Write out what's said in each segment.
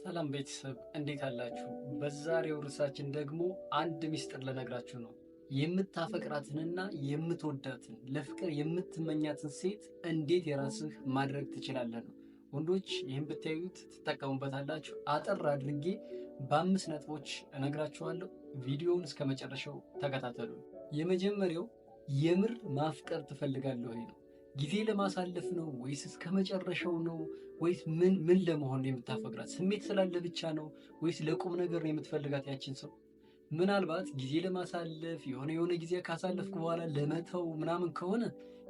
ሰላም ቤተሰብ፣ እንዴት አላችሁ? በዛሬው ርዕሳችን ደግሞ አንድ ሚስጥር ልነግራችሁ ነው። የምታፈቅራትንና የምትወዳትን፣ ለፍቅር የምትመኛትን ሴት እንዴት የራስህ ማድረግ ትችላለህ ነው። ወንዶች፣ ይህን ብታዩት ትጠቀሙበታላችሁ። አጠር አድርጌ በአምስት ነጥቦች እነግራችኋለሁ። ቪዲዮውን እስከ መጨረሻው ተከታተሉ። የመጀመሪያው የምር ማፍቀር ትፈልጋለህ ወይ ነው። ጊዜ ለማሳለፍ ነው ወይስ እስከ መጨረሻው ነው ወይስ ምን ምን ለመሆን ነው የምታፈቅራት? ስሜት ስላለ ብቻ ነው ወይስ ለቁም ነገር ነው የምትፈልጋት ያችን ሰው? ምናልባት ጊዜ ለማሳለፍ፣ የሆነ የሆነ ጊዜ ካሳለፍኩ በኋላ ለመተው ምናምን ከሆነ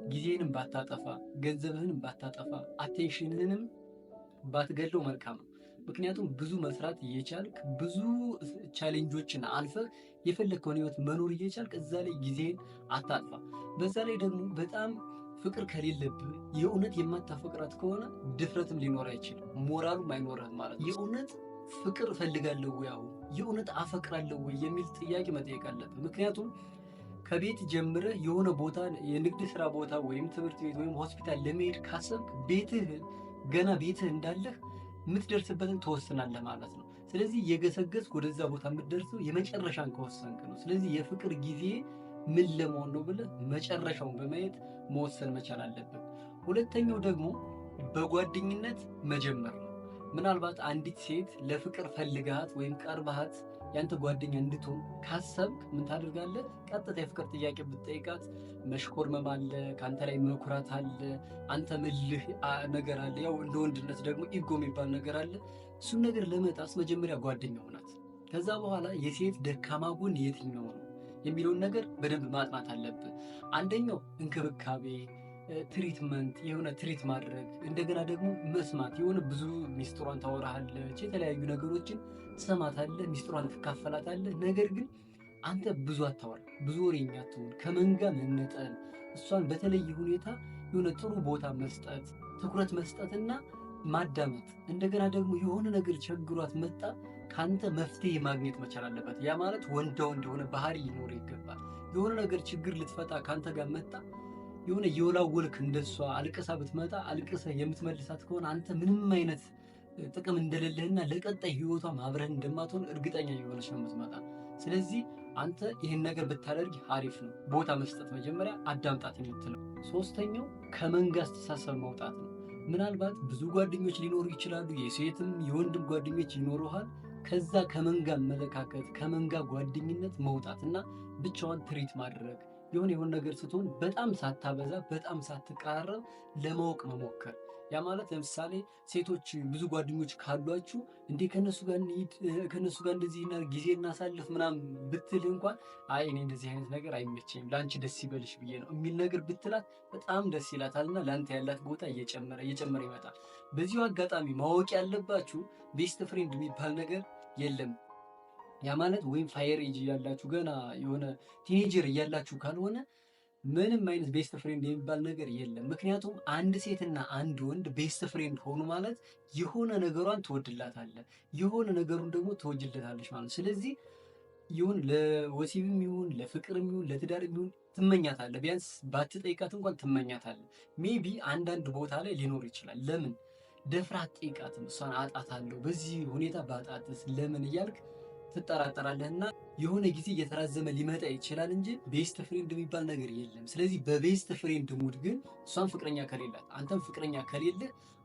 ጊዜህንም ባታጠፋ፣ ገንዘብህንም ባታጠፋ፣ attention ህንም ባትገለው መልካም ነው። ምክንያቱም ብዙ መስራት እየቻልክ፣ ብዙ challenge ኦችን አልፈህ የፈለግከውን ህይወት መኖር እየቻልክ እዛ ላይ ጊዜህን አታጥፋ። በዛ ላይ ደግሞ በጣም ፍቅር ከሌለብህ፣ የእውነት የማታፈቅራት ከሆነ ድፍረትም ሊኖር አይችልም፣ ሞራሉም አይኖርህም ማለት ነው። የእውነት ፍቅር እፈልጋለሁ ወይ፣ አሁን የእውነት አፈቅራለሁ ወይ የሚል ጥያቄ መጠየቅ አለብህ። ምክንያቱም ከቤት ጀምረህ የሆነ ቦታ፣ የንግድ ስራ ቦታ ወይም ትምህርት ቤት ወይም ሆስፒታል ለመሄድ ካሰብክ ቤትህ ገና ቤትህ እንዳለህ የምትደርስበትን ትወስናለህ ማለት ነው። ስለዚህ እየገሰገስክ ወደዛ ቦታ የምትደርሰው የመጨረሻን ከወሰንክ ነው። ስለዚህ የፍቅር ጊዜ ምን ለመሆን ነው ብለህ መጨረሻውን በማየት መወሰን መቻል አለብን። ሁለተኛው ደግሞ በጓደኝነት መጀመር ነው። ምናልባት አንዲት ሴት ለፍቅር ፈልገሃት ወይም ቀርበሃት ያንተ ጓደኛ እንድትሆን ካሰብክ ምን ታደርጋለህ? ቀጥታ የፍቅር ጥያቄ ብትጠይቃት መሽኮርመም አለ፣ ከአንተ ላይ መኩራት አለ፣ አንተ ምልህ ነገር አለ። ያው እንደ ወንድነት ደግሞ ego የሚባል ነገር አለ። እሱን ነገር ለመጣስ መጀመሪያ ጓደኛ ሁናት። ከዛ በኋላ የሴት ደካማ ጎን የትኛው ነው የሚለውን ነገር በደንብ ማጥናት አለብህ። አንደኛው እንክብካቤ፣ treatment፣ የሆነ treat ማድረግ፣ እንደገና ደግሞ መስማት። የሆነ ብዙ ሚስጥሯን ታወራሃለች፣ የተለያዩ ነገሮችን ትሰማታለህ፣ ሚስጥሯን ትካፈላታለህ። ነገር ግን አንተ ብዙ አታወራ፣ ብዙ ወሬኛ አትሁን፣ ከመንጋ መነጠል፣ እሷን በተለየ ሁኔታ የሆነ ጥሩ ቦታ መስጠት፣ ትኩረት መስጠትና ማዳመጥ። እንደገና ደግሞ የሆነ ነገር ቸግሯት መጣ ከአንተ መፍትሄ ማግኘት መቻል አለበት። ያ ማለት ወንዳ ወንድ የሆነ ባህሪ ሊኖር ይገባል። የሆነ ነገር ችግር ልትፈታ ከአንተ ጋር መጣ፣ የሆነ የወላወልክ እንደሷ አልቅሳ ብትመጣ አልቅሰህ የምትመልሳት ከሆነ አንተ ምንም አይነት ጥቅም እንደሌለህና ለቀጣይ ህይወቷም አብረህ እንደማትሆን እርግጠኛ የሆነች ነው የምትመጣ። ስለዚህ አንተ ይህን ነገር ብታደርግ አሪፍ ነው። ቦታ መስጠት መጀመሪያ፣ አዳምጣት የምትለው። ሶስተኛው ከመንጋ አስተሳሰብ መውጣት ነው። ምናልባት ብዙ ጓደኞች ሊኖሩ ይችላሉ። የሴትም የወንድም ጓደኞች ይኖሩሃል። ከዛ ከመንጋ አመለካከት፣ ከመንጋ ጓደኝነት መውጣት እና ብቻዋን treat ማድረግ፣ የሆነ የሆነ ነገር ስትሆን በጣም ሳታበዛ፣ በጣም ሳትቀራረብ ለማወቅ መሞከር። ያ ማለት ለምሳሌ ሴቶች ብዙ ጓደኞች ካሏችሁ እንዴ ከነሱ ጋር እንሂድ፣ ከነሱ ጋር እንደዚህ ጊዜ እናሳልፍ ምናምን ብትል እንኳን አይ እኔ እንደዚህ አይነት ነገር አይመቸኝም፣ ለአንቺ ደስ ይበልሽ ብዬ ነው የሚል ነገር ብትላት በጣም ደስ ይላታልና ለአንተ ያላት ቦታ እየጨመረ እየጨመረ ይመጣል። በዚሁ አጋጣሚ ማወቅ ያለባችሁ best friend የሚባል ነገር የለም። ያ ማለት ወይም fire age እያላችሁ፣ ገና የሆነ teenager እያላችሁ ካልሆነ ምንም አይነት best friend የሚባል ነገር የለም። ምክንያቱም አንድ ሴትና አንድ ወንድ best friend ሆኑ ማለት የሆነ ነገሯን ትወድላታለህ፣ የሆነ ነገሩን ደግሞ ትወጅለታለች ማለት ነው። ስለዚህ ይሁን ለወሲብም ይሁን ለፍቅርም ይሁን ለትዳርም ይሁን ትመኛታለህ። ቢያንስ ባትጠይቃት እንኳን ትመኛታለህ። Maybe አንዳንድ ቦታ ላይ ሊኖር ይችላል። ለምን ደፍራ አትጠይቃትም? እሷን አጣታለሁ፣ በዚህ ሁኔታ ባጣትስ ለምን እያልክ ትጠራጠራለህና የሆነ ጊዜ እየተራዘመ ሊመጣ ይችላል እንጂ best friend የሚባል ነገር የለም። ስለዚህ በ best friend mood ግን እሷን ፍቅረኛ ከሌላት አንተም ፍቅረኛ ከሌለ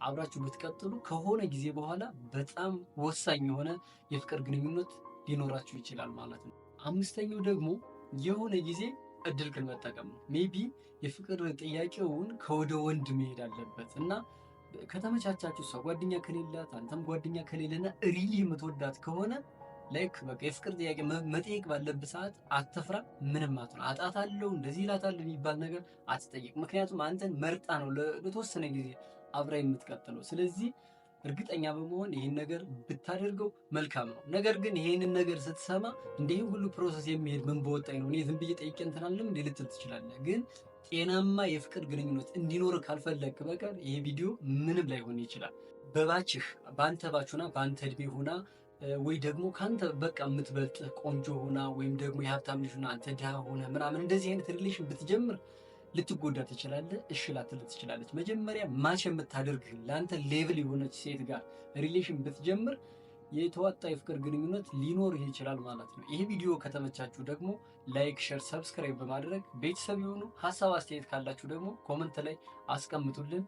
አብራችሁ ብትቀጥሉ ከሆነ ጊዜ በኋላ በጣም ወሳኝ የሆነ የፍቅር ግንኙነት ሊኖራችሁ ይችላል ማለት ነው። አምስተኛው ደግሞ የሆነ ጊዜ እድልክን መጠቀም ነው። Maybe የፍቅር ጥያቄውን ከወደ ወንድ መሄድ አለበት እና ከተመቻቻችሁ፣ እሷ ጓደኛ ከሌላት አንተም ጓደኛ ከሌለና really የምትወዳት ከሆነ like በቃ የፍቅር ጥያቄ መጠየቅ ባለብህ ሰዓት አትፍራ። ምንም አትሆን። አጣታለሁ፣ እንደዚህ እላታለሁ የሚባል ነገር አትጠይቅ። ምክንያቱም አንተን መርጣ ነው ለተወሰነ ጊዜ አብራ የምትቀጥለው። ስለዚህ እርግጠኛ በመሆን ይህን ነገር ብታደርገው መልካም ነው። ነገር ግን ይህንን ነገር ስትሰማ እንዲህ ሁሉ process የሚሄድ ምን በወጣኝ ነው፣ እኔ ዝም ብዬ ጠይቄ እንትን አልልም እንዴ ልትል ትችላለህ። ግን ጤናማ የፍቅር ግንኙነት እንዲኖር ካልፈለግክ በቀር ይሄ ቪዲዮ ምንም ላይሆን ይችላል። በ batch ህ፣ በአንተ batch ሆና፣ በአንተ እድሜ ሆና ወይ ደግሞ ከአንተ በቃ የምትበልጥህ ቆንጆ ሆና ወይም ደግሞ የሀብታም ልጅ ሆና አንተ ድሃ ሆነ ምናምን እንደዚህ አይነት relation ብትጀምር ልትጎዳ ትችላለህ። እሺ ላትል ትችላለች። መጀመሪያ match የምታደርግህ ለአንተ level የሆነች ሴት ጋር relation ብትጀምር የተዋጣ የፍቅር ግንኙነት ሊኖርህ ይችላል ማለት ነው። ይህ ቪዲዮ ከተመቻችሁ ደግሞ like፣ share፣ subscribe በማድረግ ቤተሰብ የሆኑ ሀሳብ አስተያየት ካላችሁ ደግሞ comment ላይ አስቀምጡልን።